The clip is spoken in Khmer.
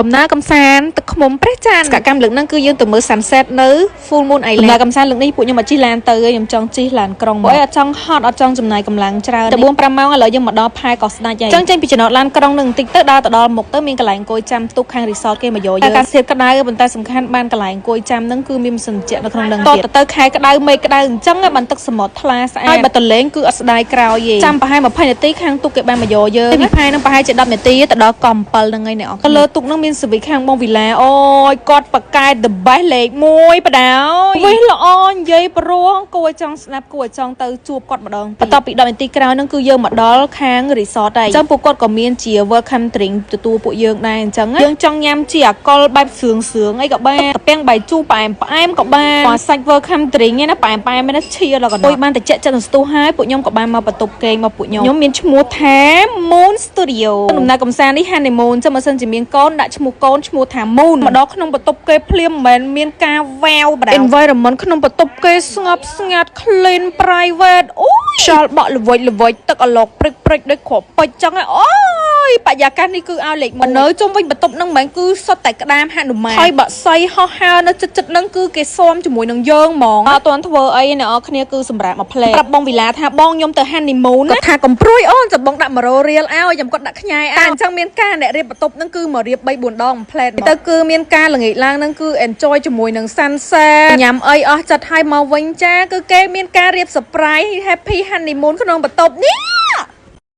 ដំណើរកំសាន្តទឹកឃ្មុំព្រះច័ន្ទសកម្មលើកហ្នឹងគឺយើងទៅមើល sunset នៅ Full Moon Island ដំណើរកំសាន្តលើកនេះពួកខ្ញុំអត់ជិះឡានទៅទេខ្ញុំចង់ជិះឡានក្រុងព្រោះអីអត់ចង់ហត់អត់ចង់ចំណាយកម្លាំងច្រើនតែ4 5ម៉ោងឥឡូវយើងមកដល់ផែកោះស្ដេចហើយចឹងចេញពីចំណតឡានក្រុងនឹងបន្តិចទៅដើរទៅដល់មុខទៅមានកន្លែងអង្គុយចាំទូកខាង resort គេមកយកយើងអាកាសធាតុក្តៅប៉ុន្តែសំខាន់បានកន្លែងអង្គុយចាំហ្នឹងគឺមានម៉ាស៊ីនត្រជាក់នៅក្នុងហ្នឹងទៀតតទៅខែក្តៅមេឃក្តៅអញ្ចឹងបានទឹកសមុទ្រថ្លាស្អាតហើយបើតលេងគឺអត់ស្ដាយក្រោយទេចាំប្រហែល20នាទីខាងទូកគេបានមកយកយើងពីផែហ្នឹងប្រហែលជា10នាទីទៅដល់កោះ7ហ្នឹងឯងអ្នកនរលើទូកហ្នឹងមានសវិខាងបងវិឡាអូយគាត់ប៉កែ the best លេខ1បដ ாய் វិញល្អនិយាយព្រោះគួរឲ្យចង់ស្ដាប់គួរឲ្យចង់ទៅជួបគាត់ម្ដងបន្ទាប់ពី10នាទីក្រោយហ្នឹងគឺយើងមកដល់ខាង resort ហើយអញ្ចឹងពួកគាត់ក៏មានជា welcome drink ទទួលពួកយើងដែរអញ្ចឹងយើងចង់ញ៉ាំជាអាកុលបែបសឿងសឿងអីក៏បានតាពាំងបាយជូរផ្អែមផ្អែមក៏បានគាត់សាច់ welcome drink ឯណាផ្អែមផ្អែមណាឈៀដល់កណ្ដោបានតិចចិត្តនឹងស្ទុះហើយពួកខ្ញុំក៏បានមកបន្ទប់គេងមកពួកខ្ញុំខ្ញុំមានឈ្មោះថា Moon Studio ដំណើរកំសាន្តនេះ honeymoon ចាំបើសិនជាមានកូនដាក់ឈ្មោះកូនឈ្មោះថា Moon មកដល់ក្នុងបន្ទប់គេភ្លាមមិនមែនមានការវ៉ាវបដ environment ក្នុងបន្ទប់គេស្ងប់ស្ងាត់ clean private អូយខ្យល់បក់ល្វិចល្វិចទឹកអឡុកព្រិចព្រិចដូចគ្រាប់ពេជ្រចឹងហ៎អូយបរិយាកាសនេះគឺឲ្យលេខ1នៅជុំវិញបន្ទប់ហ្នឹងមិនមែនគឺសុទ្ធតែក្តាមហនុមានហើយបក្សីហោះហើរនៅចិត្តចិត្តហ្នឹងគឺគេស៊ាំជាមួយនឹងយើងហ្មងអត់ទាន់ធ្វើអីអ្នកនរគ្នាគឺសម្រាប់មកផ្លេប្រាប់បងវិឡាថាបងខ្ញុំទៅ honeymoon គាត់ថាកំព្រួយអូនចាំបងដាក់100រៀលឲ្យចាំគាត់ដាក់ខ្ញែឲ្យតែអញ្ចឹងមានការអ្នករៀបបន្ទប់ហ្នឹងគឺមករៀប3 4ដងផ្លែតទៅគឺមានការល្ងាចឡើងហ្នឹងគឺ enjoy ជាមួយនឹង sunset ញ៉ាំអីអស់ចិត្តឲ្យមកវិញចាគឺគេមានការរៀប surprise happy honeymoon ក្នុងបន្ទប់នេះ